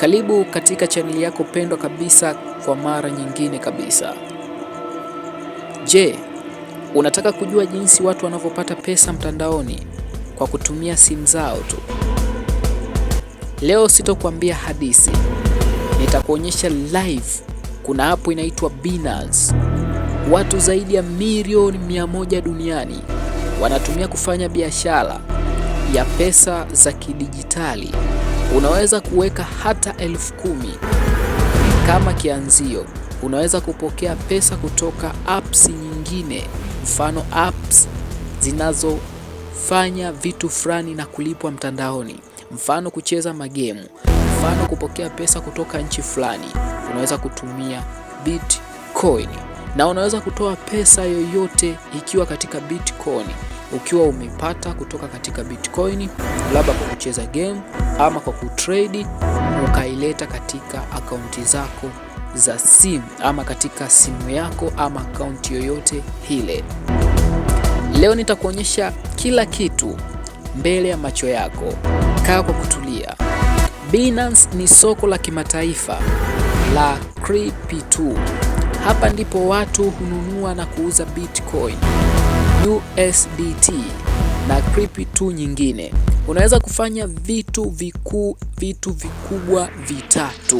Karibu katika chaneli yako pendwa kabisa kwa mara nyingine kabisa. Je, unataka kujua jinsi watu wanavyopata pesa mtandaoni kwa kutumia simu zao tu? Leo sitokuambia hadithi, nitakuonyesha live. Kuna app inaitwa Binance. Watu zaidi ya milioni 100 duniani wanatumia kufanya biashara ya pesa za kidijitali. Unaweza kuweka hata 10,000 kama kianzio. Unaweza kupokea pesa kutoka apps nyingine, mfano apps zinazofanya vitu fulani na kulipwa mtandaoni, mfano kucheza magemu, mfano kupokea pesa kutoka nchi fulani. Unaweza kutumia Bitcoin na unaweza kutoa pesa yoyote ikiwa katika Bitcoin, ukiwa umepata kutoka katika Bitcoin, labda kwa kucheza game ama kwa kutrade, ukaileta katika akaunti zako za simu ama katika simu yako ama akaunti yoyote ile. Leo nitakuonyesha kila kitu mbele ya macho yako. Kaa kwa kutulia. Binance ni soko la kimataifa la crypto. Hapa ndipo watu hununua na kuuza Bitcoin, USDT na crypto nyingine. Unaweza kufanya vitu vikuu, vitu vikubwa vitatu.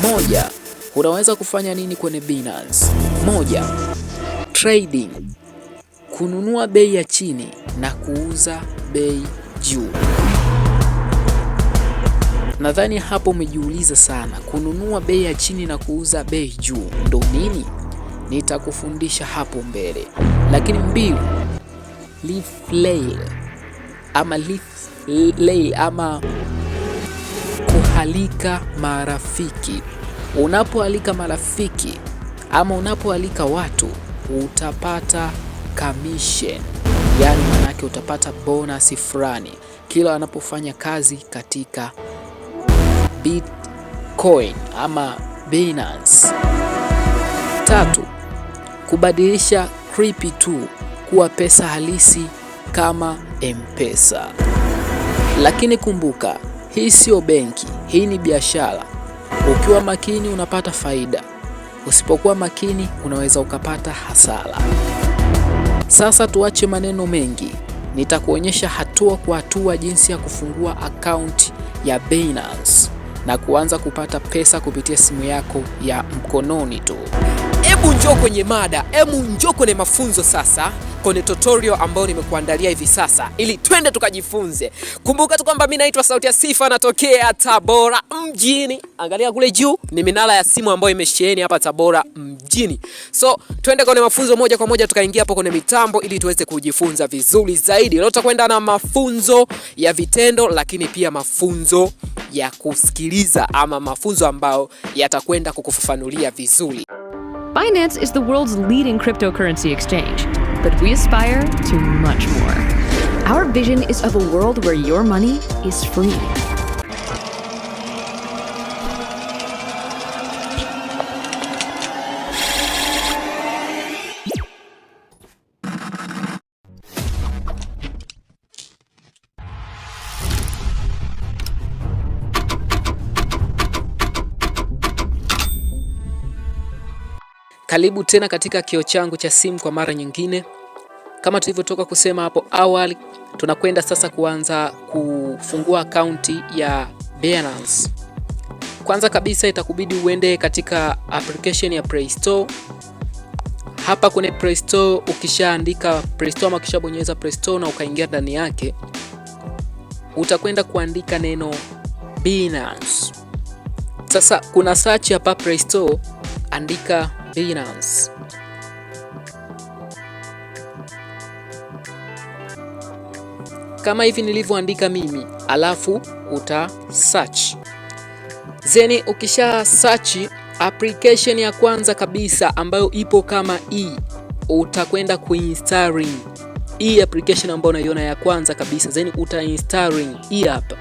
Moja, unaweza kufanya nini kwenye Binance? Moja, trading, kununua bei ya chini na kuuza bei juu. Nadhani hapo umejiuliza sana, kununua bei ya chini na kuuza bei juu ndo nini? Nitakufundisha hapo mbele. Lakini mbili, referral ama referral ama kualika marafiki. Unapoalika marafiki ama unapoalika watu utapata commission, yani manake utapata bonus fulani kila wanapofanya kazi katika Bitcoin ama Binance. Tatu, kubadilisha crypto kuwa pesa halisi kama M-Pesa. Lakini kumbuka, hii sio benki, hii ni biashara. Ukiwa makini unapata faida, usipokuwa makini unaweza ukapata hasara. Sasa tuache maneno mengi, nitakuonyesha hatua kwa hatua jinsi ya kufungua akaunti ya Binance na kuanza kupata pesa kupitia simu yako ya mkononi tu. Hebu njoo kwenye mada, hebu njoo kwenye mafunzo sasa, kwenye tutorial ambayo nimekuandalia hivi sasa, ili twende tukajifunze. Kumbuka tu kwamba mimi naitwa Sauti ya Sifa, natokea Tabora mjini. Angalia kule juu ni minara ya simu ambayo imesheheni hapa Tabora mjini. So twende kwenye mafunzo moja kwa moja, tukaingia hapo kwenye mitambo ili tuweze kujifunza vizuri zaidi. Leo tutakwenda na mafunzo ya vitendo, lakini pia mafunzo ya kusikiliza ama mafunzo ambayo yatakwenda kukufafanulia vizuri. Binance is the world's leading cryptocurrency exchange, but we aspire to much more. Our vision is of a world where your money is free. Karibu tena katika kioo changu cha simu kwa mara nyingine. Kama tulivyotoka kusema hapo awali, tunakwenda sasa kuanza kufungua akaunti ya Binance. Kwanza kabisa itakubidi uende katika application ya Play Store. Hapa kwenye Play Store, ukishaandika Play Store ama ukishabonyeza Play Store na ukaingia ndani yake, utakwenda kuandika neno Binance. Sasa kuna search hapa Play Store, andika Binance. Kama hivi nilivyoandika mimi, alafu uta search. Then ukisha search application ya kwanza kabisa ambayo ipo kama e, utakwenda kuinstalling hii application ambayo unaiona ya kwanza kabisa, then uta installing hii hapa.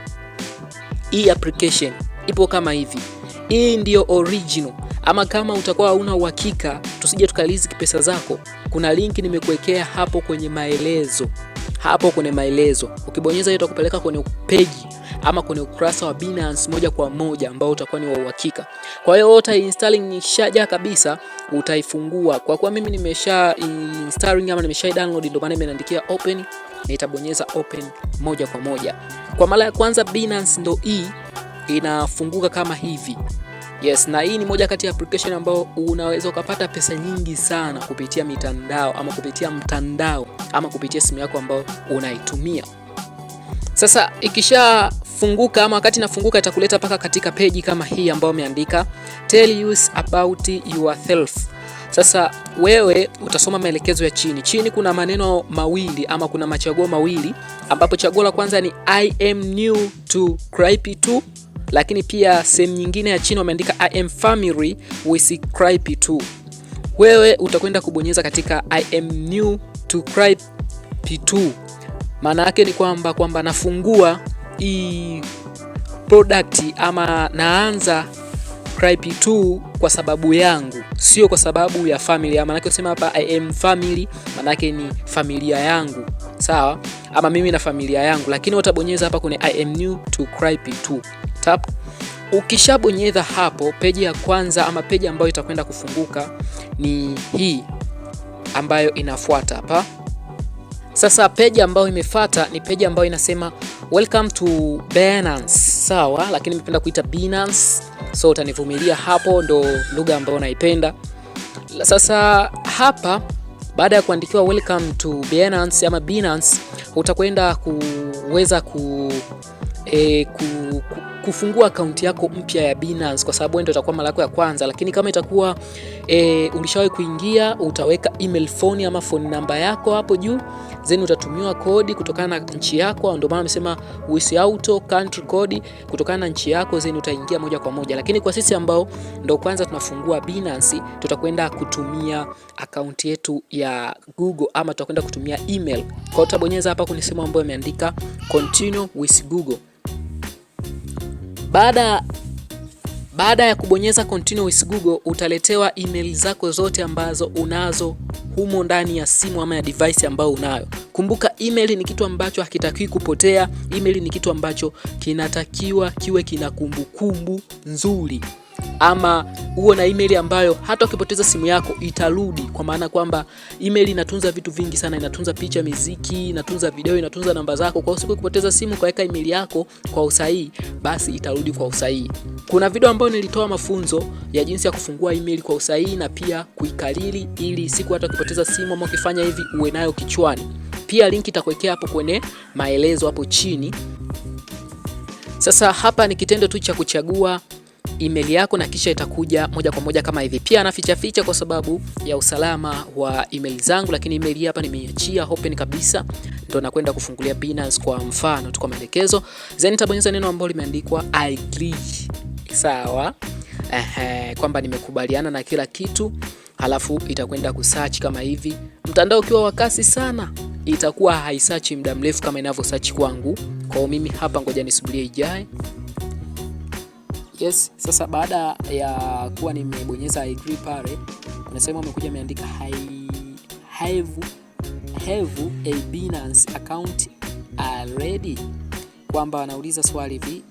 Hii application ipo kama hivi. Hii ndiyo original. Ama kama utakuwa hauna uhakika, tusije tukarisk pesa zako, kuna link nimekuwekea hapo kwenye maelezo, hapo kwenye maelezo. Ukibonyeza hiyo itakupeleka kwenye page ama kwenye ukurasa wa Binance moja kwa moja ambao utakuwa ni wa uhakika. Kwa hiyo uta installing ishaja kabisa, utaifungua. Kwa kuwa mimi nimesha installing ama nimesha download, ndio maana imeniandikia open, nitabonyeza open moja kwa moja. Kwa mara ya kwanza Binance ndo hii inafunguka kama hivi. Yes, na hii ni moja kati ya application ambayo unaweza ukapata pesa nyingi sana kupitia mitandao ama kupitia mtandao ama kupitia simu yako ambayo unaitumia. Sasa ikishafunguka ama wakati inafunguka itakuleta paka katika peji kama hii ambayo umeandika tell us about yourself. Sasa wewe utasoma maelekezo ya chini. Chini kuna maneno mawili ama kuna machaguo mawili ambapo chaguo la kwanza ni I am new to crypto, lakini pia sehemu nyingine ya chini wameandika I am familiar with crypto. Wewe utakwenda kubonyeza katika I am new to crypto. Maana yake ni kwamba nafungua hii product ama naanza crypto kwa sababu yangu, sio kwa sababu ya familia. Maana yake usema hapa I am family, maana yake ni familia yangu, sawa, ama mimi na familia yangu, lakini utabonyeza hapa kwenye I am new to crypto. Tap. Ukishabonyeza hapo, peji ya kwanza ama peji ambayo itakwenda kufunguka ni hii ambayo inafuata hapa. Sasa peji ambayo imefuata ni peji ambayo inasema welcome to Binance, sawa, lakini nimependa kuita Binance, so utanivumilia hapo, ndo lugha ambayo naipenda. Sasa hapa baada ya kuandikiwa welcome to Binance ama Binance, utakwenda kuweza kufungua akaunti yako mpya ya Binance kwa sababu ndio itakuwa mara yako ya kwanza. Lakini kama itakuwa ulishawahi kuingia, utaweka email, phone ama phone number yako hapo juu, then utatumiwa kodi kutokana na nchi yako. Ndio maana amesema with auto country code kutokana na nchi yako, then utaingia moja kwa moja. Lakini kwa sisi ambao ndio kwanza tunafungua Binance, tutakwenda kutumia akaunti yetu ya Google ama tutakwenda kutumia email. Kwa hiyo utabonyeza hapa kwenye sehemu ambayo imeandika continue with Google. Baada ya kubonyeza continue with Google, utaletewa email zako zote ambazo unazo humo ndani ya simu ama ya device ambayo unayo. Kumbuka email ni kitu ambacho hakitakiwi kupotea. Email ni kitu ambacho kinatakiwa kiwe kina kumbukumbu nzuri, ama uwe na email ambayo hata ukipoteza simu yako itarudi, kwa maana kwamba email inatunza vitu vingi sana, inatunza picha, miziki, inatunza video, inatunza namba zako. Kwa hiyo siku ukipoteza simu ukaweka email yako kwa usahihi, basi itarudi kwa usahihi. Kuna video ambayo nilitoa mafunzo ya jinsi ya kufungua email kwa usahihi na pia kuikariri, ili siku hata ukipoteza simu ama ukifanya hivi uwe nayo kichwani. Pia link itakuwekea hapo kwenye maelezo hapo chini. Sasa hapa ni kitendo tu cha kuchagua email yako na kisha itakuja moja kwa moja kama hivi. Pia naficha ficha kwa sababu ya usalama wa email zangu, lakini email hii hapa nimeiachia open kabisa, ndo nakwenda kufungulia Binance kwa mfano tu kwa maelekezo. Then nitabonyeza neno ambalo limeandikwa I agree. Sawa. Ehe, kwamba nimekubaliana na kila kitu, halafu itakwenda kusearch kama hivi. Mtandao ukiwa wa kasi sana itakuwa haisearch muda mrefu kama inavyo search kwangu. Kwa hiyo mimi hapa ngoja nisubirie ijae. Yes, sasa baada ya kuwa nimebonyeza I agree pale, kuna sehemu amekuja ameandika have a Binance account already, kwamba anauliza swali hivi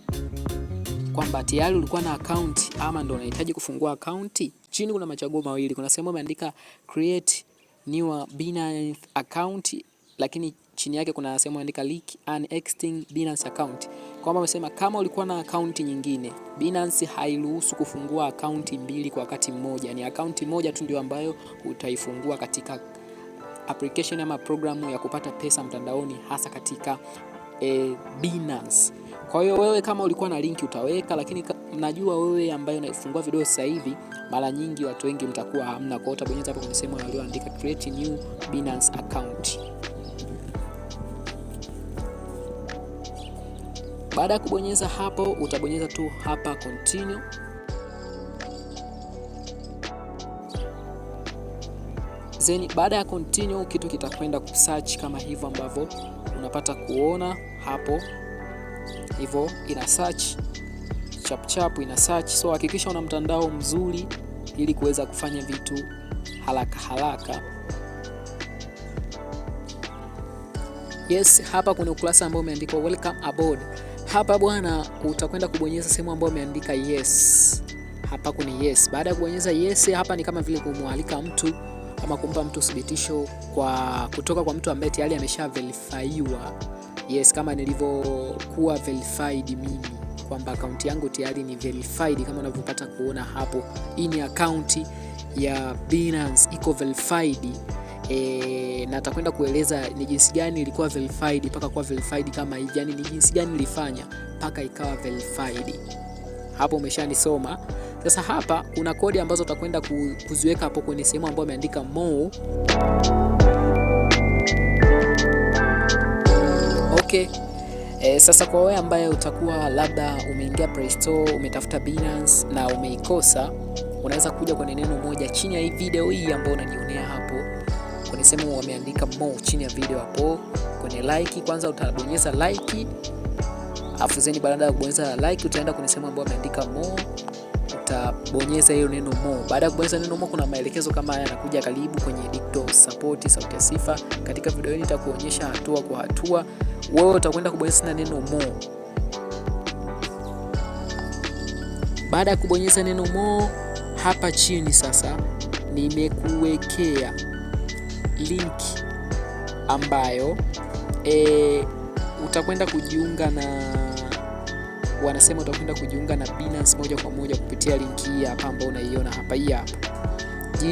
kwamba tayari ulikuwa na account ama ndo unahitaji kufungua account. Chini kuna machaguo mawili, kuna sehemu ameandika create new Binance account, lakini chini yake kuna sehemu imeandika link an existing Binance account, kwamba amesema kama ulikuwa na account nyingine, Binance hairuhusu kufungua account mbili kwa wakati mmoja. Ni account moja tu ndio ambayo utaifungua katika application ama programu ya kupata pesa mtandaoni, hasa katika Binance. Kwa hiyo wewe kama ulikuwa na link utaweka, lakini najua wewe ambaye unaifungua video sasa hivi, mara nyingi watu wengi mtakuwa hamna. Kwa hiyo utabonyeza hapo kwenye sehemu iliyoandika create new Binance account. Baada ya kubonyeza hapo, utabonyeza tu hapa continue. Then baada ya continue, kitu kitakwenda kusearch kama hivyo ambavyo unapata kuona hapo hivyo, ina search chap chap, ina search. So hakikisha una mtandao mzuri ili kuweza kufanya vitu haraka haraka. Yes, hapa kuna ukurasa ambao umeandikwa welcome aboard. Hapa bwana, utakwenda kubonyeza sehemu ambayo imeandika yes. Hapa kuna yes. Baada ya kubonyeza yes, hapa ni kama vile kumwalika mtu ama kumpa mtu uthibitisho kwa kutoka kwa mtu ambaye tayari amesha verifyiwa. Yes, kama nilivyokuwa verified mimi kwamba akaunti yangu tayari ni verified kama unavyopata kuona hapo. Hii ni akaunti ya Binance iko verified. Na atakwenda kueleza ni jinsi gani ilikuwa verified mpaka kuwa verified kama hivi, yani ni jinsi gani nilifanya mpaka ikawa verified. Hapo umeshanisoma. Sasa hapa kuna kodi ambazo utakwenda kuziweka hapo kwenye sehemu ambayo imeandika more. Okay. Sasa kwa wewe ambaye utakuwa labda umeingia Play Store umetafuta Binance na umeikosa, unaweza kuja kwenye neno moja chini ya hii video hii ambayo unajionea hapo kwenye sehemu wameandika more chini ya video hapo kwenye like, kwanza utabonyeza like, afu then baada ya kubonyeza like utaenda kwenye sehemu ambayo wameandika more, utabonyeza hiyo neno more. Baada ya kubonyeza neno more, kuna maelekezo kama haya yanakuja. Karibu kwenye Digital Support Sauti ya Sifa. Katika video hii nitakuonyesha hatua kwa hatua. Wewe utakwenda kubonyeza neno more. Baada ya kubonyeza neno more hapa chini sasa nimekuwekea link ambayo utakwenda kujiunga na, wanasema utakwenda kujiunga na Binance moja kwa moja kupitia link hii hapa ambayo unaiona hapa, hii hapa.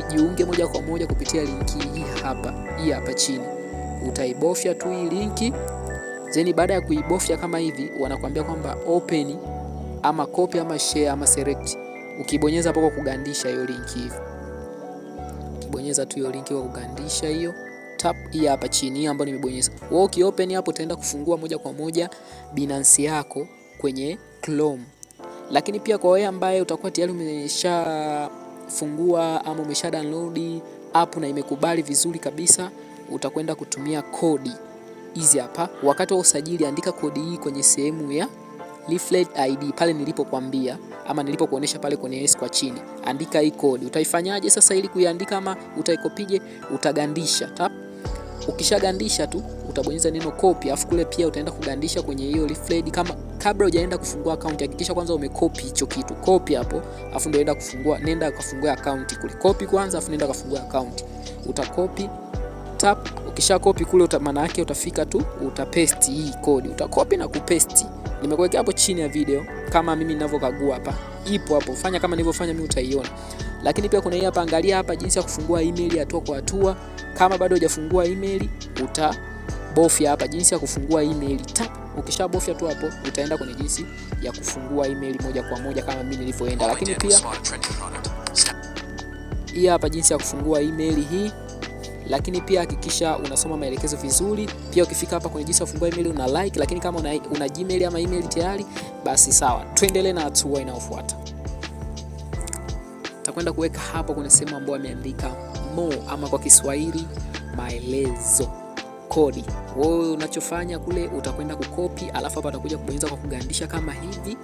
Jiunge moja kwa moja kupitia link hii hapa, hii hapa chini. Utaibofya tu hii link, then baada ya kuibofya kama hivi, wanakuambia kwamba open ama copy ama share ama select. Ukibonyeza hapo kwa kugandisha hiyo link hivi, ukibonyeza tu hiyo link kwa kugandisha hiyo tap hii hapa chini hii ambayo nimebonyeza. Wewe ukiopen hapo utaenda kufungua moja kwa moja Binance yako kwenye Chrome. Lakini pia kwa wewe ambaye utakuwa tayari umeshafungua ama umesha download app na imekubali vizuri kabisa, utakwenda kutumia kodi hizi hapa. Wakati wa usajili, andika kodi hii kwenye sehemu ya Referral ID pale nilipokuambia ama nilipokuonesha pale kwenye S kwa chini. Andika hii kodi. Utaifanyaje sasa ili kuiandika ama utaikopije? Utagandisha tap. Ukishagandisha tu utabonyeza neno copy, afu kule pia utaenda kugandisha kwenye hiyo referral. Kama kabla hujaenda kufungua account, hakikisha kwanza umekopi hicho kitu. Copy hapo, afu ndio enda kufungua, nenda kufungua account kule. Copy kwanza, afu nenda kufungua account. Utakopi tap. Ukisha copy kule, maana yake utafika tu utapaste hii kodi, utakopi na kupaste. Nimekuwekea hapo chini ya video kama mimi ninavyokagua hapa, ipo hapo. Fanya kama nilivyofanya mimi, utaiona. Lakini pia kuna hii hapa, angalia hapa jinsi ya kufungua email hatua kwa hatua. Kama bado hujafungua email, utabofya hapa jinsi ya kufungua email tap. Ukishabofya tu hapo, utaenda kwenye jinsi ya kufungua email moja kwa moja kama mimi nilivyoenda. Lakini pia hii hapa jinsi ya kufungua email hii. Lakini pia hakikisha unasoma maelekezo vizuri. Pia ukifika hapa kwenye jinsi ya kufungua email una like, lakini kama una Gmail ama email tayari basi sawa. Tuendelee na hatua inayofuata. Takwenda kuweka hapo kwenye sehemu ambayo ameandika more ama kwa Kiswahili maelezo kodi. Wewe unachofanya kule utakwenda kukopi, alafu hapa utakuja kubonyeza kwa kugandisha kama hivi,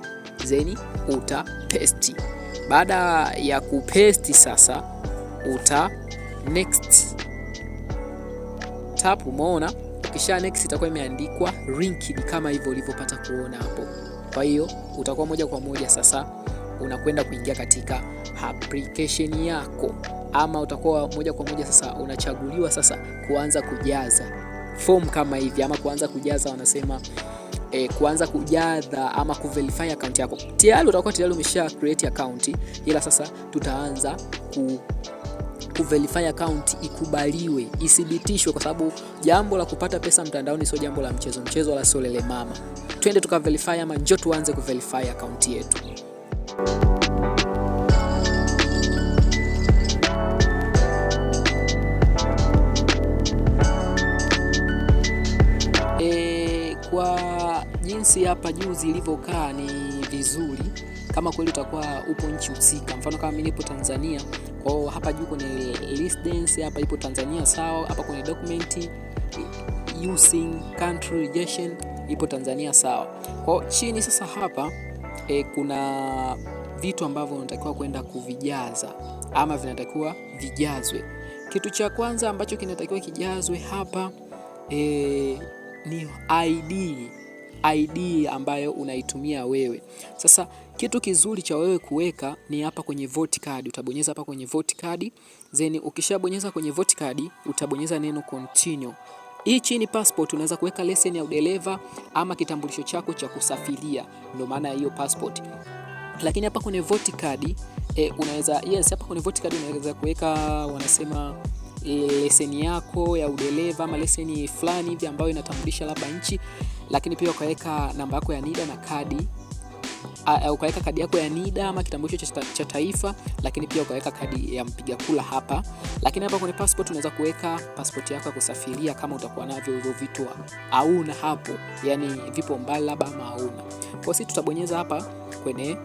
then uta paste. Baada ya kupaste sasa uta next tap. Umeona, ukisha next itakuwa imeandikwa linked kama hivyo ulivyopata kuona hapo. Kwa hiyo utakuwa moja kwa moja sasa unakwenda kuingia katika application yako, ama utakuwa moja kwa moja sasa unachaguliwa sasa kuanza kujaza form kama hivi, ama kuanza kujaza wanasema kuanza kujaza ama kuverify account yako. Tayari utakuwa tayari umesha create account, ila sasa tutaanza ku verify account ikubaliwe, ithibitishwe, kwa sababu jambo la kupata pesa mtandaoni sio jambo la mchezo mchezo, wala sio lele mama. Twende tuka verify ama njoo tuanze ku verify account yetu. Kwa jinsi hapa juu zilivyokaa ni vizuri kama kweli utakuwa upo nchi husika. Mfano kama mimi nipo Tanzania, kwa hiyo hapa juu kwenye residence hapa ipo Tanzania, sawa. Hapa kwenye document using country region ipo Tanzania, sawa. Kwa chini sasa hapa kuna vitu ambavyo unatakiwa kwenda kuvijaza ama vinatakiwa vijazwe. Kitu cha kwanza ambacho kinatakiwa kijazwe hapa ni ID. ID ambayo unaitumia wewe. Sasa kitu kizuri cha wewe kuweka ni hapa kwenye vote card. Utabonyeza hapa kwenye vote card, then ukishabonyeza kwenye vote card utabonyeza neno continue. Hii chini passport unaweza kuweka leseni ya udereva ama kitambulisho chako cha kusafiria, ndio maana hiyo passport. Lakini hapa kwenye vote card unaweza, yes, hapa kwenye vote card unaweza kuweka, wanasema leseni yako ya udereva ama leseni fulani hivi ambayo inatambulisha labda nchi, lakini pia ukaweka namba yako ya NIDA na kadi, ukaweka kadi yako ya NIDA ama kitambulisho cha taifa, lakini pia ukaweka kadi ya mpiga kura hapa. Lakini hapa kwenye passport unaweza kuweka passport yako ya kusafiria kama utakuwa navyo hivyo vitu hauna hapo, yani vipo mbali labda ama hauna. Kwa sisi tutabonyeza hapa kwenye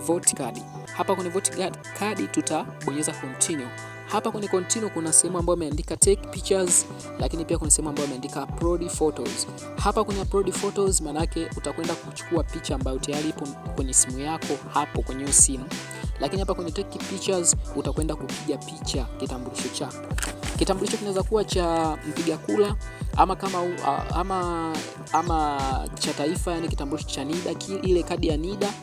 vote card. Hapa kwenye vote card tutabonyeza continue. Hapa kwenye continue kuna sehemu ambayo imeandika take pictures, lakini pia kuna sehemu ambayo imeandika upload photos. Hapa kwenye upload photos, manake utakwenda kuchukua picha ambayo tayari ipo kwenye simu yako hapo kwenye hiyo simu. Lakini hapa kwenye take pictures utakwenda kupiga picha kitambulisho chako. Kitambulisho kinaweza kuwa cha mpiga kura ama kama ama cha taifa, yani kitambulisho cha NIDA, ile kadi ya NIDA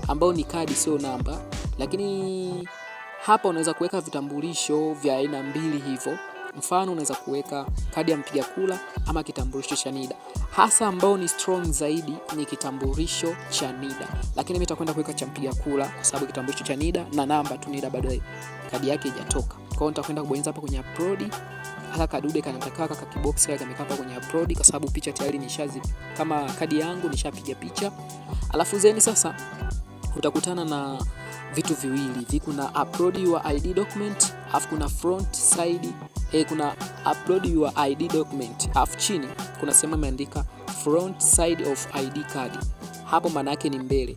ambayo ni kadi sio namba. Lakini hapa unaweza kuweka vitambulisho vya aina mbili hivyo. Mfano unaweza kuweka kadi ya mpiga kura ama kitambulisho cha NIDA. Hasa ambao ni strong zaidi ni kitambulisho cha NIDA. Lakini mimi nitakwenda kuweka cha mpiga kura kwa sababu kitambulisho cha NIDA na namba tu NIDA bado kadi yake haijatoka. Kwa hiyo nitakwenda kubonyeza hapa kwenye upload. Haka kadude kanataka kaka kibox kaka kamekaa hapa kwenye upload kwa sababu picha tayari nishazi, kama kadi yangu nishapiga picha. Alafu then sasa utakutana na vitu viwili hivi, kuna upload your ID document, alafu kuna front side, kuna upload your ID document, alafu chini kuna sehemu imeandika front side of ID card. Hapo maana yake ni mbele.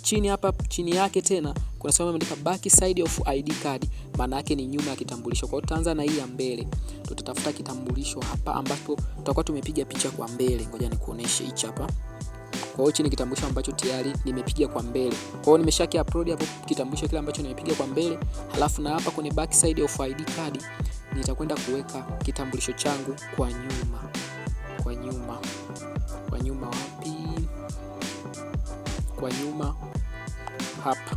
Chini hapa, chini yake tena kuna sehemu imeandika back side of ID card, maana yake ni nyuma ya kitambulisho. Kwa hiyo tutaanza na hii ya mbele, tutatafuta kitambulisho hapa ambapo tutakuwa tumepiga picha kwa mbele. Ngoja nikuoneshe hichi hapa. Kwa hiyo hichi ni kitambulisho ambacho tayari nimepiga kwa mbele. Kwa hiyo nimeshaki upload hapo kitambulisho kile ambacho nimepiga kwa mbele. Halafu na hapa kwenye back side of ID card nitakwenda kuweka kitambulisho changu kwa nyuma. Kwa nyuma. Kwa nyuma wapi? Kwa nyuma hapa.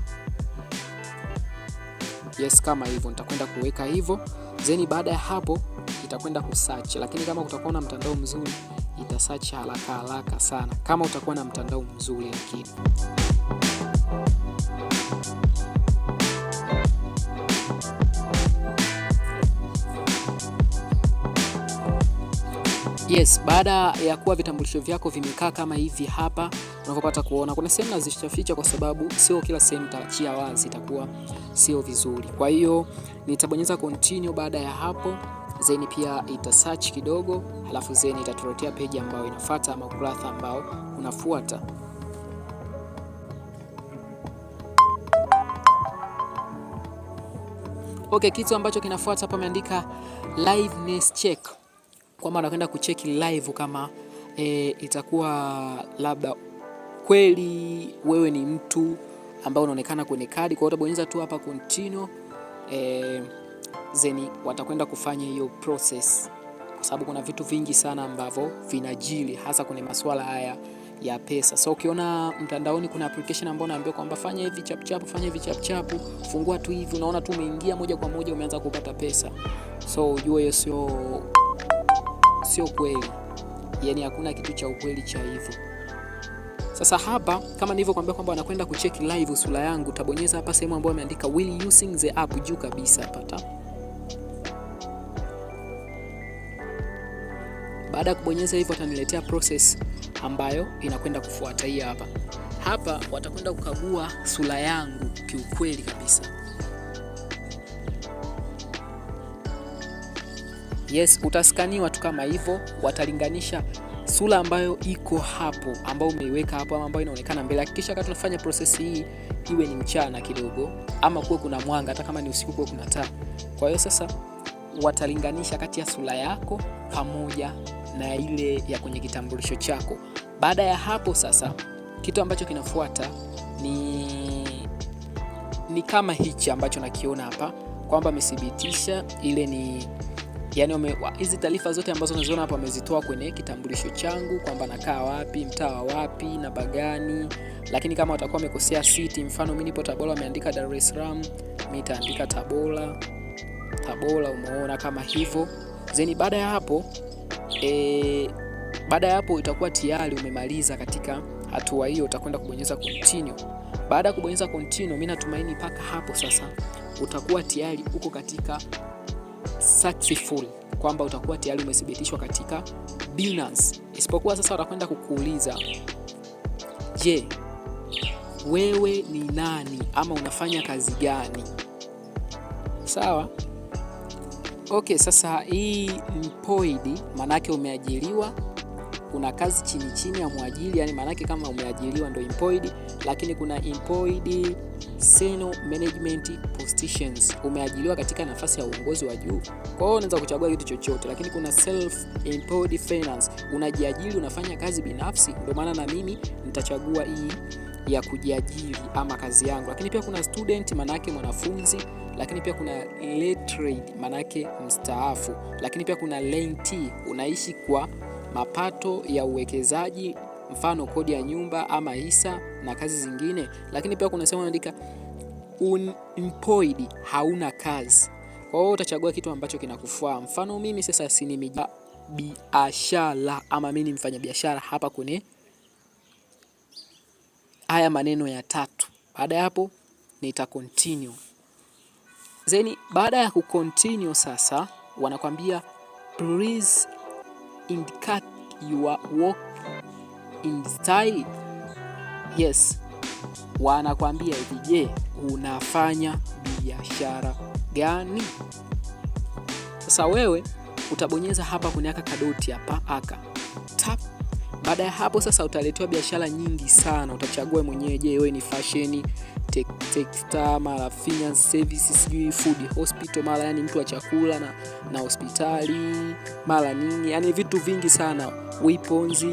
Yes, kama hivyo nitakwenda kuweka hivyo. Then baada ya hapo itakwenda kusearch, lakini kama utakuwa na mtandao mzuri itasearch haraka haraka sana, kama utakuwa na mtandao mzuri lakini. Yes, baada ya kuwa vitambulisho vyako vimekaa kama hivi hapa unavyopata kuona, kuna sehemu nazificha kwa sababu sio kila sehemu nitaachia wazi, itakuwa sio vizuri. Kwa hiyo nitabonyeza continue baada ya hapo, then pia ita search kidogo, halafu then itatuletea page ambayo inafuata ama ukurasa ambao unafuata. Okay, kitu ambacho kinafuata hapa ameandika liveness check, kwamba anakwenda kucheki live kama itakuwa labda kweli wewe ni mtu ambao unaonekana kwenye kadi. Kwa hiyo utabonyeza tu hapa continue, then watakwenda kufanya hiyo process, kwa sababu kuna vitu vingi sana ambavyo vinajiri hasa kwenye masuala haya ya pesa. So ukiona mtandaoni kuna application ambayo unaambiwa kwamba fanya hivi chap chap, fanya hivi chap chap, fungua tu hivi, unaona tu umeingia moja kwa moja umeanza kupata pesa. So ujue hiyo sio kweli. Yaani hakuna kitu cha ukweli cha hivyo. Sasa hapa kama nilivyokuambia kwamba wanakwenda kucheck live sura yangu, utabonyeza hapa sehemu ambayo imeandika will using the app juu kabisa hapa ta. Baada ya kubonyeza hivyo wataniletea process ambayo inakwenda kufuata hii hapa. Hapa watakwenda kukagua sura yangu kiukweli kabisa. Yes, utaskaniwa tu kama hivyo, watalinganisha sura ambayo iko hapo ambayo umeiweka hapo ama ambayo inaonekana mbele. Hakikisha wakati tunafanya process hii iwe ni mchana kidogo ama kuwe kuna mwanga, hata kama ni usiku kuwe kuna taa. Kwa hiyo sasa watalinganisha kati ya sura yako pamoja na ile ya kwenye kitambulisho chako. Baada ya hapo sasa kitu ambacho kinafuata ni kama hichi ambacho nakiona hapa kwamba amethibitisha ile ni Yani hizi taarifa zote ambazo unaziona hapa wamezitoa kwenye kitambulisho changu, kwamba nakaa wapi, mtaa wa wapi, namba gani. Lakini kama watakuwa wamekosea city, mfano mimi nipo Tabora, wameandika Dar es Salaam, mimi nitaandika Tabora, Tabora, umeona kama hivyo. Then baada ya hapo itakuwa tayari umemaliza katika hatua hiyo, utakwenda kubonyeza continue. Baada ya kubonyeza continue, mimi natumaini mpaka hapo sasa utakuwa tayari uko katika successful, kwamba utakuwa tayari umethibitishwa katika Binance. Isipokuwa sasa watakwenda kukuuliza, je, wewe ni nani ama unafanya kazi gani? Sawa? Okay, sasa hii employed maanake umeajiriwa, una kazi chini chini ya mwajiri, yani maanake kama umeajiriwa ndo employed. Lakini kuna employed senior management positions, umeajiriwa katika nafasi ya uongozi wa juu. Kwa hiyo unaweza kuchagua kitu chochote, lakini kuna self employed finance, unajiajiri, unafanya kazi binafsi. Ndio maana na mimi nitachagua hii ya kujiajiri ama kazi yangu. Lakini pia kuna student, maanake mwanafunzi, lakini pia kuna retired, maanake mstaafu, lakini pia kuna rentee, unaishi kwa mapato ya uwekezaji, mfano kodi ya nyumba ama hisa na kazi zingine. Lakini pia kuna sehemu inaandika unemployed, hauna kazi. Kwa hiyo utachagua kitu ambacho kinakufaa. Mfano mimi sasa si ni biashara ama mimi ni mfanyabiashara hapa kwenye haya maneno ya tatu. Baada ya hapo nita continue. Then baada ya kucontinue sasa wanakwambia please indicate your work industry. Yes, wanakwambia hivi, je, unafanya biashara gani? Sasa wewe utabonyeza hapa kwenye aka kadoti hapa aka tap. Baada ya hapo sasa utaletewa biashara nyingi sana, utachagua mwenyewe. Je, wewe ni fashion, textile, mara finance services, sijui food, hospital, mara yani mtu wa chakula na hospitali, mara nini, yani vitu vingi sana, weapons,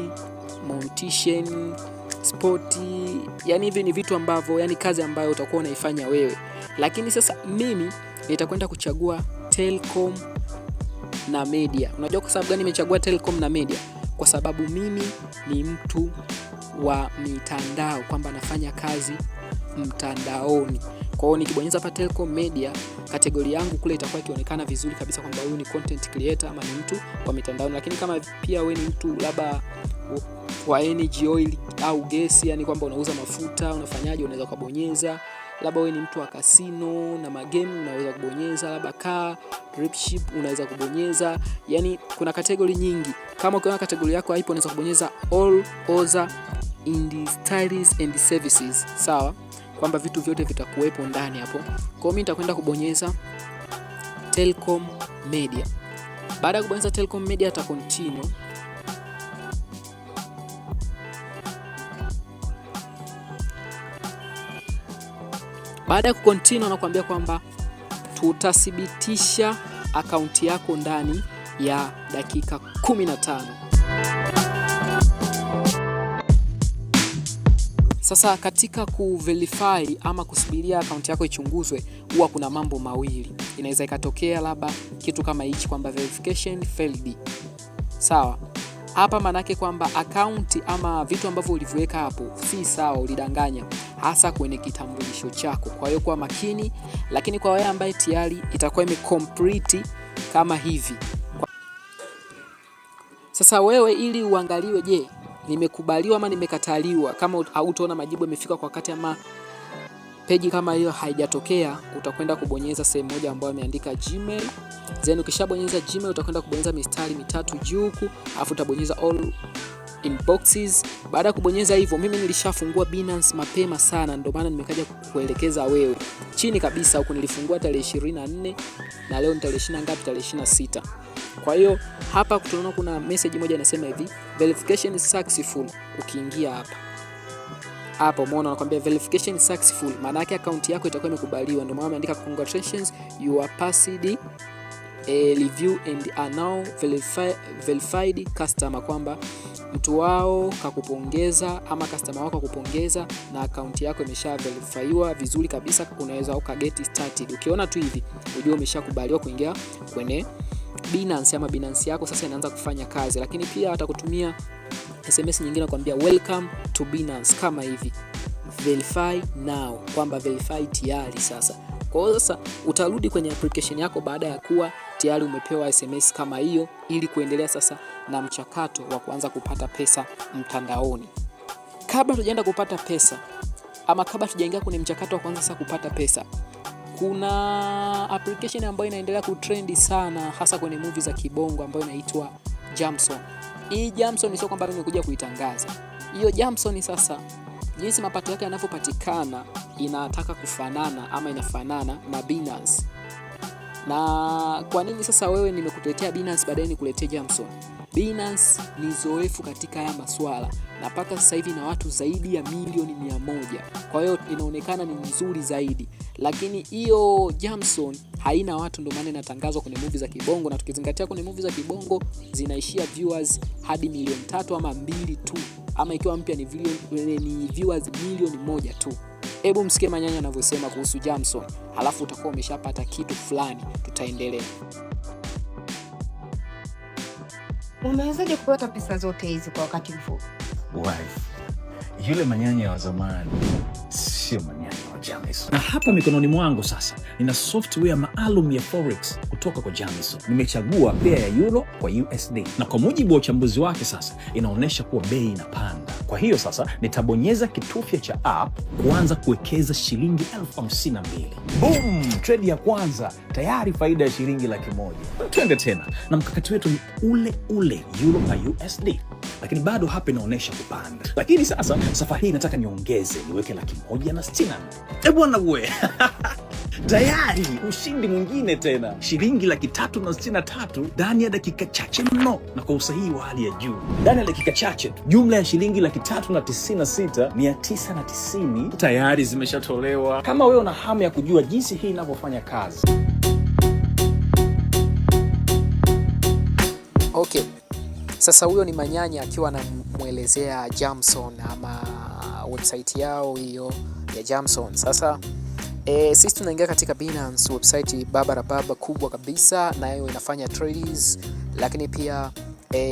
mortician, sport, yani hivi ni vitu ambavyo, yani kazi ambayo utakuwa unaifanya wewe. Lakini sasa mimi nitakwenda kuchagua telecom na media. Unajua kwa sababu gani nimechagua telecom na media? Kwa sababu mimi ni mtu wa mitandao, kwamba nafanya kazi mtandaoni. Kwa hiyo nikibonyeza hapa telecom media, category yangu kule itakuwa ikionekana vizuri kabisa kwamba huyu ni content creator ama ni mtu wa mitandaoni. Lakini kama pia wewe ni mtu labda wa energy oil au gesi, yani kwamba unauza mafuta, unafanyaje, unaweza kubonyeza. Labda wewe ni mtu wa kasino na magame, unaweza kubonyeza. Labda car dropship unaweza kubonyeza. Yani kuna category nyingi. Kama ukiona category yako haipo, unaweza kubonyeza all other industries and services, sawa, kwamba vitu vyote vitakuwepo ndani hapo. Kwa hiyo mimi nitakwenda kubonyeza telecom media. Baada ya kubonyeza telecom media, ta continue. Baada ya kucontinue, anakuambia kwamba tutathibitisha akaunti yako ndani ya dakika 15. Sasa katika kuverify ama kusubiria akaunti yako ichunguzwe, huwa kuna mambo mawili. Inaweza ikatokea labda kitu kama hichi kwamba verification failed. Sawa. Hapa manake kwamba akaunti ama vitu ambavyo uliviweka hapo si sawa, ulidanganya, hasa kwenye kitambulisho chako. Kwa hiyo kuwa makini, lakini kwa wewe ambaye tayari itakuwa imecomplete kama hivi. Sasa wewe ili uangaliwe, je, nimekubaliwa ama nimekataliwa? Kama hautaona majibu yamefika kwa wakati ama peji kama hiyo haijatokea, utakwenda kubonyeza sehemu moja ambayo imeandika Gmail. Then ukishabonyeza Gmail utakwenda kubonyeza mistari mitatu juu huku, alafu utabonyeza all inboxes. Baada ya kubonyeza hivyo, mimi nilishafungua Binance mapema sana, ndio maana nimekaja kukuelekeza wewe. Chini kabisa huku nilifungua tarehe 24 na leo ni tarehe 20 ngapi? Tarehe 26. Kwa hiyo hapa tunaona kuna message moja inasema hivi, verification is successful. Ukiingia hapa hapo umeona anakuambia verification successful, maana yake akaunti yako itakuwa imekubaliwa. Ndio maana ameandika congratulations, you are passed a review and are now verified customer, kwamba mtu wao kakupongeza ama customer wako kakupongeza na akaunti yako imesha verifyiwa vizuri kabisa, unaweza uka get started. Ukiona tu hivi ujue umeshakubaliwa kuingia kwenye Binance ama Binance yako sasa inaanza kufanya kazi, lakini pia watakutumia SMS nyingine kuambia welcome to Binance kama hivi, verify now, kwamba verify tayari sasa. Kwa hiyo sasa utarudi kwenye application yako baada ya kuwa tayari umepewa SMS kama hiyo, ili kuendelea sasa na mchakato wa kuanza kupata pesa mtandaoni. Kabla tujaenda kupata pesa ama kabla tujaingia kwenye mchakato wa kuanza sasa kupata pesa, kuna application ambayo inaendelea kutrend sana hasa kwenye movie za kibongo ambayo inaitwa Jamson. Hii Jamson sio kwamba nimekuja kuitangaza. Hiyo Jamson sasa, jinsi mapato yake yanavyopatikana inataka kufanana ama inafanana na Binance. Na kwa nini sasa wewe nimekutetea Binance baadaye nikuletee Jamson? Binance ni zoefu katika haya maswala na mpaka sasa hivi na watu zaidi ya milioni 100. Kwa hiyo inaonekana ni nzuri zaidi, lakini hiyo Jamson haina watu, ndio maana inatangazwa kwenye movie za kibongo, na tukizingatia kwenye movie za kibongo zinaishia viewers hadi milioni 3 ama 2 tu, ama ikiwa mpya ni viewers milioni 1 tu. Hebu msikie Manyanya anavyosema kuhusu Jamson, halafu utakuwa umeshapata kitu fulani, tutaendelea. Umewezaje kupata pesa zote hizi kwa wakati mfupi? Wife, yule Manyanya wa zamani sio Manyanya wa Jamison. Na hapa mikononi mwangu sasa nina software maalum ya forex kutoka kwa Jamison. Nimechagua pair ya euro kwa USD, na kwa mujibu wa uchambuzi wake sasa inaonyesha kuwa bei inapanda. Kwa hiyo sasa nitabonyeza kitufe cha app kuanza kuwekeza shilingi 52,000. Boom! Trade ya kwanza tayari faida ya shilingi 100,000. Twende tena, na mkakati wetu ni ule ule, euro kwa USD, lakini bado hapa inaonyesha kupanda, lakini sasa safari hii nataka niongeze niweke 164,000. E bwana we tayari ushindi mwingine tena, shilingi 363,000 ndani ya dakika chache mno, na kwa usahihi wa hali ya juu. Ndani ya dakika chache tu, jumla ya shilingi 396,990 tayari zimeshatolewa. Kama wewe una hamu ya kujua jinsi hii inavyofanya kazi Okay. Sasa huyo ni Manyanya akiwa anamwelezea Jamson ama website yao hiyo ya Jamson. Sasa sisi tunaingia katika Binance website baba baba kubwa kabisa, nayo inafanya trades, lakini pia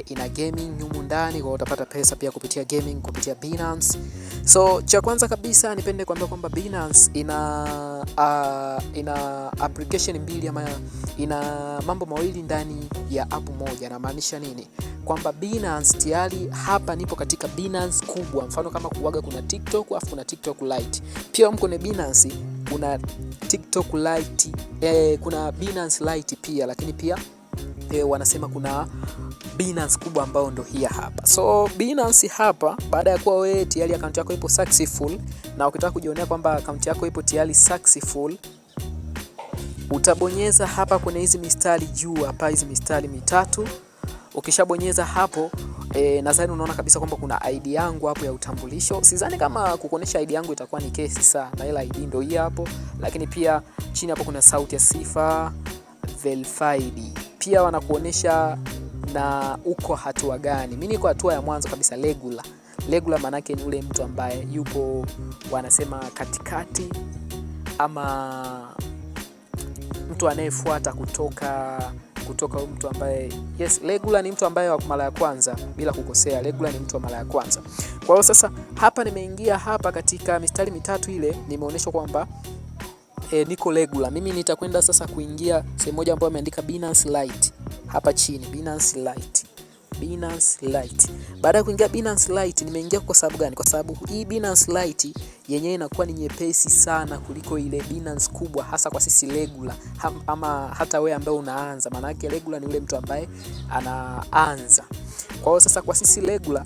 ina gaming humu ndani, kwa utapata pesa pia kupitia gaming kupitia Binance. So cha kwanza kabisa nipende kuambia kwamba Binance ina application mbili ama ina mambo mawili ndani ya app moja. Namaanisha nini? Kwamba Binance tayari hapa nipo katika Binance kubwa, mfano kama kuwaga kuna TikTok afu kuna TikTok Lite. Pia mko na Binance kuna TikTok Lite, kuna Binance Lite pia, lakini pia wanasema kuna Binance kubwa ambayo ndo hii hapa. So Binance hapa, baada ya kuwa wewe tayari akaunti yako ipo successful, na ukitaka kujionea kwamba akaunti yako ipo tayari successful, utabonyeza hapa kwenye hizi mistari juu hapa, hizi mistari mitatu. Ukishabonyeza hapo nadhani unaona kabisa kwamba kuna ID yangu hapo ya utambulisho. Sidhani kama kukuonesha ID yangu itakuwa ni kesi sana, ila ID ndio hii hapo, lakini pia chini hapo kuna Sauti ya Sifa verified. Pia wanakuonesha na uko hatua gani. Mimi niko hatua ya mwanzo kabisa, regular. Regular maanake ni ule mtu ambaye yupo wanasema katikati ama mtu anayefuata kutoka mtu ambaye, yes, regular ni mtu ambaye wa mara ya kwanza bila kukosea. Regular ni mtu wa mara ya kwanza. Kwa hiyo sasa hapa nimeingia hapa katika mistari mitatu ile nimeonyeshwa kwamba niko regular. Mimi nitakwenda sasa kuingia sehemu moja ambayo imeandika Binance Lite hapa chini, Binance Lite. Binance Lite. Baada ya kuingia Binance Lite, nimeingia kwa sababu gani? Kwa sababu hii Binance Lite yenyewe inakuwa ni nyepesi sana kuliko ile Binance kubwa, hasa kwa sisi regular ama hata wewe ambaye unaanza. Maana yake regular ni yule mtu ambaye anaanza. Kwa hiyo sasa kwa sisi regular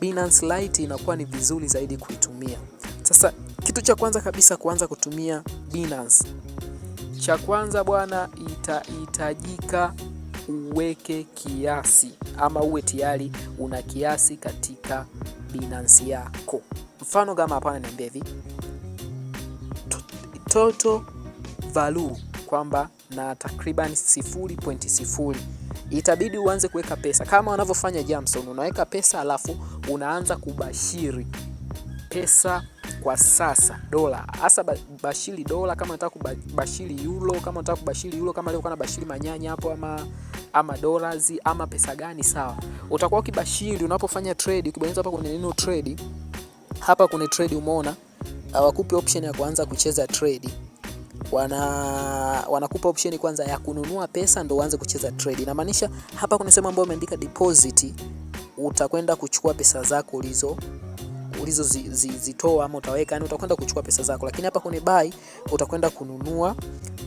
Binance Lite inakuwa ni vizuri zaidi kuitumia. Sasa kitu cha kwanza kabisa kuanza kutumia Binance, cha kwanza bwana, itahitajika uweke kiasi ama uwe tayari una kiasi katika Binance yako. Mfano kama hapa ananiambia hivi total value kwamba na takriban 0.0, itabidi uanze kuweka pesa kama wanavyofanya Jamson. Unaweka pesa alafu unaanza kubashiri pesa Kwa sasa dola hasa bashiri dola, kama unataka kubashiri euro, kama unataka kubashiri euro, kama leo kana bashiri manyanya hapo ama dollars ama pesa gani, sawa. Utakuwa ukibashiri unapofanya trade, ukibonyeza hapa kwenye neno trade, hapa kwenye trade, umeona hawakupi option ya kuanza kucheza trade, wanakupa option kwanza ya kununua pesa ndo uanze kucheza trade. Inamaanisha hapa kuna sehemu ambayo umeandika deposit, utakwenda kuchukua pesa zako ulizozitoa ama utaweka, yani utakwenda kuchukua pesa zako, lakini hapa kwenye buy utakwenda kununua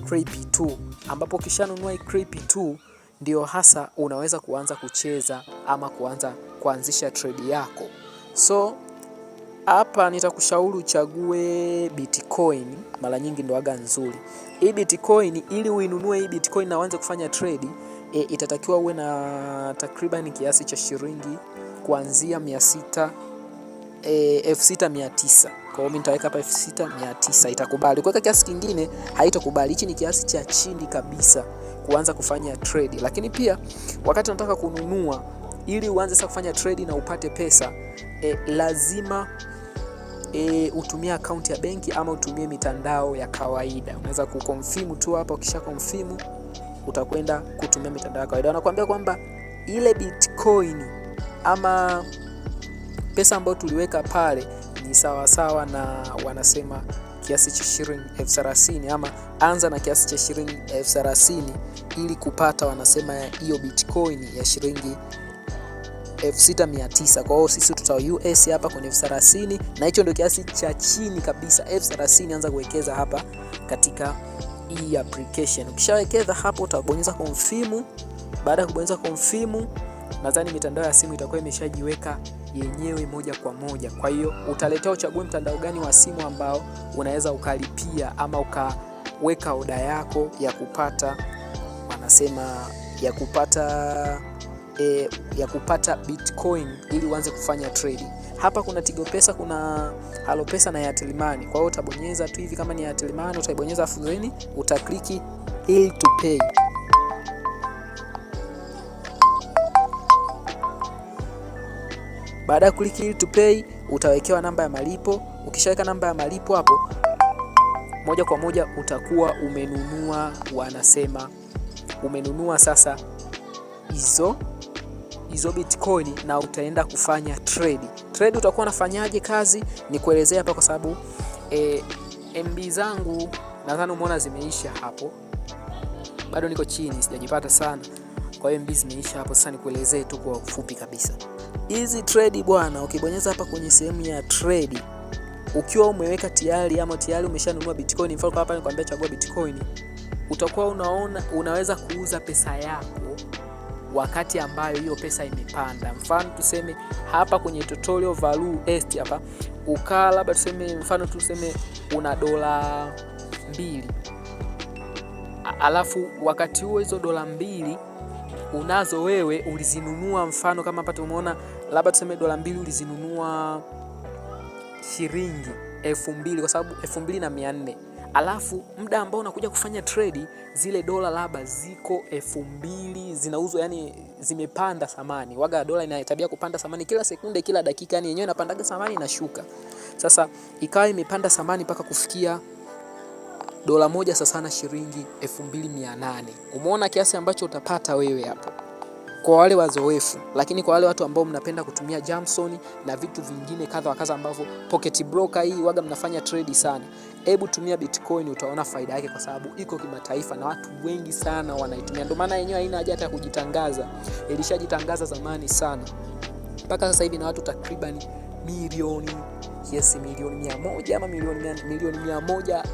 crypto, ambapo ukishanunua crypto ndio hasa unaweza kuanza kucheza ama kuanza kuanzisha trade yako. So hapa nitakushauri uchague Bitcoin, mara nyingi ndo aga nzuri hii Bitcoin. Ili uinunue hii Bitcoin na uanze kufanya trade itatakiwa uwe na takriban kiasi cha shilingi kuanzia 600 6900. Kwa hiyo mimi nitaweka hapa 6900 itakubali. Kuweka kiasi kingine haitakubali. Hichi ni kiasi cha chini kabisa kuanza kufanya trade. Lakini pia wakati unataka kununua ili uanze sasa kufanya trade na upate pesa lazima utumie akaunti ya benki ama utumie mitandao ya kawaida. Unaweza kuconfirm tu hapa, ukisha confirm utakwenda kutumia mitandao ya kawaida. Wanakuambia kwamba ile Bitcoin ama pesa ambayo tuliweka pale ni sawa sawa na wanasema kiasi cha shilingi 30,000 ama anza na kiasi cha shilingi 30,000 ili kupata wanasema hiyo Bitcoin ya shilingi 6900. Kwa hiyo sisi tuta US hapa kwenye 30,000 na hicho ndio kiasi cha chini kabisa 30,000. Anza kuwekeza hapa katika hii application. Ukishawekeza hapo utabonyeza confirm. Baada ya kubonyeza confirm, nadhani mitandao ya simu itakuwa imeshajiweka yenyewe moja kwa moja. Kwa hiyo utaletea uchague mtandao gani wa simu ambao unaweza ukalipia ama ukaweka oda yako ya kupata wanasema ya kupata Bitcoin ili uanze kufanya trade. Hapa kuna Tigo Pesa, kuna Halo Pesa na Airtel Money. Kwa hiyo utabonyeza tu hivi, kama ni Airtel Money utaibonyeza afu then utakliki Bill to pay. Baada ya kliki Bill to pay utawekewa namba ya malipo. Ukishaweka namba ya malipo hapo, moja kwa moja utakuwa umenunua, wanasema umenunua sasa hizo Bitcoin na utaenda kufanya trade. Trade utakuwa unafanyaje kazi? Ni kuelezea hapa kwa sababu MB zangu nadhani umeona zimeisha hapo, bado niko chini sijajipata sana, kwa hiyo MB zimeisha hapo. Sasa nikuelezee tu kwa ufupi kabisa hizi trade bwana. Ukibonyeza hapa kwenye sehemu ya trade, ukiwa umeweka tayari ama tayari umeshanunua Bitcoin, mfano hapa nikwambia chagua Bitcoin, utakuwa unaona unaweza kuuza pesa yako wakati ambayo hiyo pesa imepanda. Mfano tuseme hapa kwenye tutorial value est hapa ukaa labda tuseme mfano tuseme una $2, alafu wakati huo hizo $2 unazo wewe ulizinunua, mfano kama hapa tumeona labda tuseme $2 ulizinunua shilingi 2000 kwa sababu 2400, alafu muda ambao unakuja kufanya trade zile dola labda ziko 2000 zinauzwa, yani zimepanda thamani. Waga dola ina tabia kupanda thamani kila sekunde, kila dakika, yani yenyewe inapandaga thamani inashuka. Sasa ikawa imepanda thamani mpaka kufikia $1 sasa na shilingi 2800. Umeona kiasi ambacho utapata wewe hapo kwa wale wazoefu, lakini kwa wale watu ambao mnapenda kutumia Jamson na vitu vingine kadha wa kadha ambavyo Pocket Broker hii waga mnafanya trade sana, hebu tumia Bitcoin utaona faida yake, kwa sababu iko kimataifa na watu wengi sana wanaitumia. Ndio maana yenyewe haina haja hata kujitangaza, ilishajitangaza zamani sana mpaka sasa hivi na watu takriban milioni kiasi milioni 100 ama milioni 100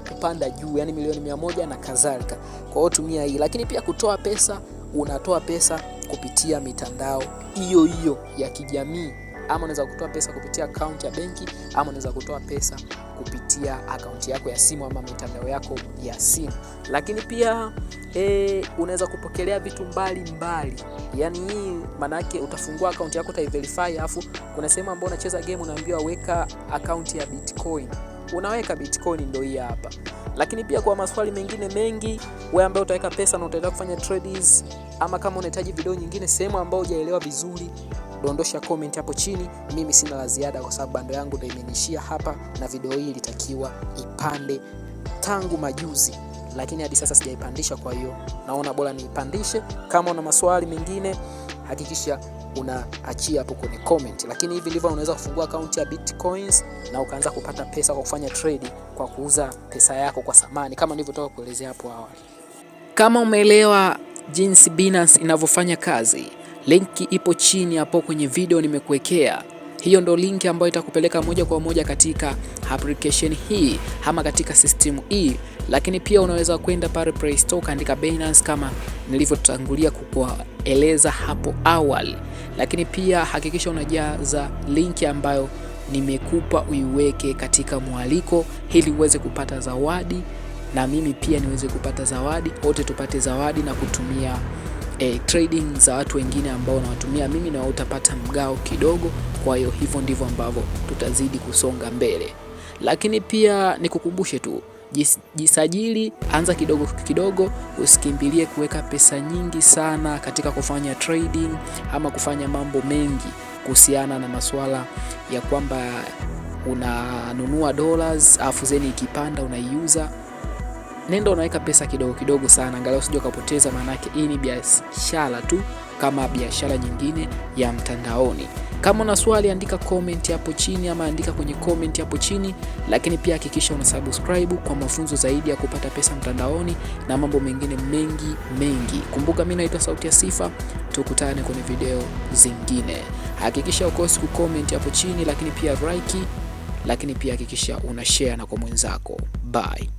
kupanda juu, yani milioni 100 na kadhalika. Kwa hiyo tumia hii, lakini pia kutoa pesa, unatoa pesa kupitia mitandao hiyo hiyo ya kijamii, ama unaweza kutoa pesa kupitia akaunti ya benki, ama unaweza kutoa pesa kupitia akaunti yako ya simu ama mitandao yako ya simu. Lakini pia unaweza kupokelea vitu mbalimbali, yani hii maana yake utafungua akaunti yako utaiverify, alafu kuna sehemu ambayo unacheza game unaambiwa weka akaunti ya Bitcoin, unaweka Bitcoin ndio hii hapa. Lakini pia kwa maswali mengine mengi, wewe ambaye utaweka pesa na utaenda kufanya trades, ama kama unahitaji video nyingine sehemu ambayo hujaelewa vizuri, Dondosha comment hapo chini. Mimi sina la ziada kwa sababu bando yangu ndio imenishia hapa, na video hii ilitakiwa ipande tangu majuzi, lakini hadi sasa sijaipandisha. Kwa hiyo naona bora niipandishe. Kama una maswali mengine, hakikisha unaachia hapo kwenye comment. Lakini hivi ndivyo unaweza kufungua akaunti ya Bitcoins na ukaanza kupata pesa kwa kufanya trade, kwa kuuza pesa yako kwa thamani kama nilivyotoka kuelezea hapo awali. Kama umeelewa jinsi Binance inavyofanya kazi, linki ipo chini hapo kwenye video nimekuwekea. Hiyo ndo linki ambayo itakupeleka moja kwa moja katika application hii ama katika system hii, lakini pia unaweza kwenda pale Play Store ukaandika Binance kama nilivyotangulia kukueleza hapo awali. Lakini pia hakikisha unajaza linki ambayo nimekupa uiweke katika mwaliko ili uweze kupata zawadi na mimi pia niweze kupata zawadi, wote tupate zawadi na kutumia trading za watu wengine ambao nawatumia mimi, na utapata mgao kidogo. Kwa hiyo hivyo ndivyo ambavyo tutazidi kusonga mbele, lakini pia nikukumbushe tu jisajili, anza kidogo kidogo, usikimbilie kuweka pesa nyingi sana katika kufanya trading ama kufanya mambo mengi kuhusiana na masuala ya kwamba unanunua dollars afu zeni ikipanda unaiuza. Nenda unaweka pesa kidogo kidogo sana, angalau usije ukapoteza, maanake hii ni biashara tu kama biashara nyingine ya mtandaoni. Kama una swali andika comment hapo chini ama andika kwenye comment hapo chini, lakini pia hakikisha una subscribe kwa mafunzo zaidi ya kupata pesa mtandaoni na mambo mengine mengi mengi. Kumbuka mimi naitwa Sauti ya Sifa, tukutane kwenye video zingine. Hakikisha ukosi kucomment hapo chini, lakini pia like, lakini pia hakikisha una share na kwa mwenzako. Bye.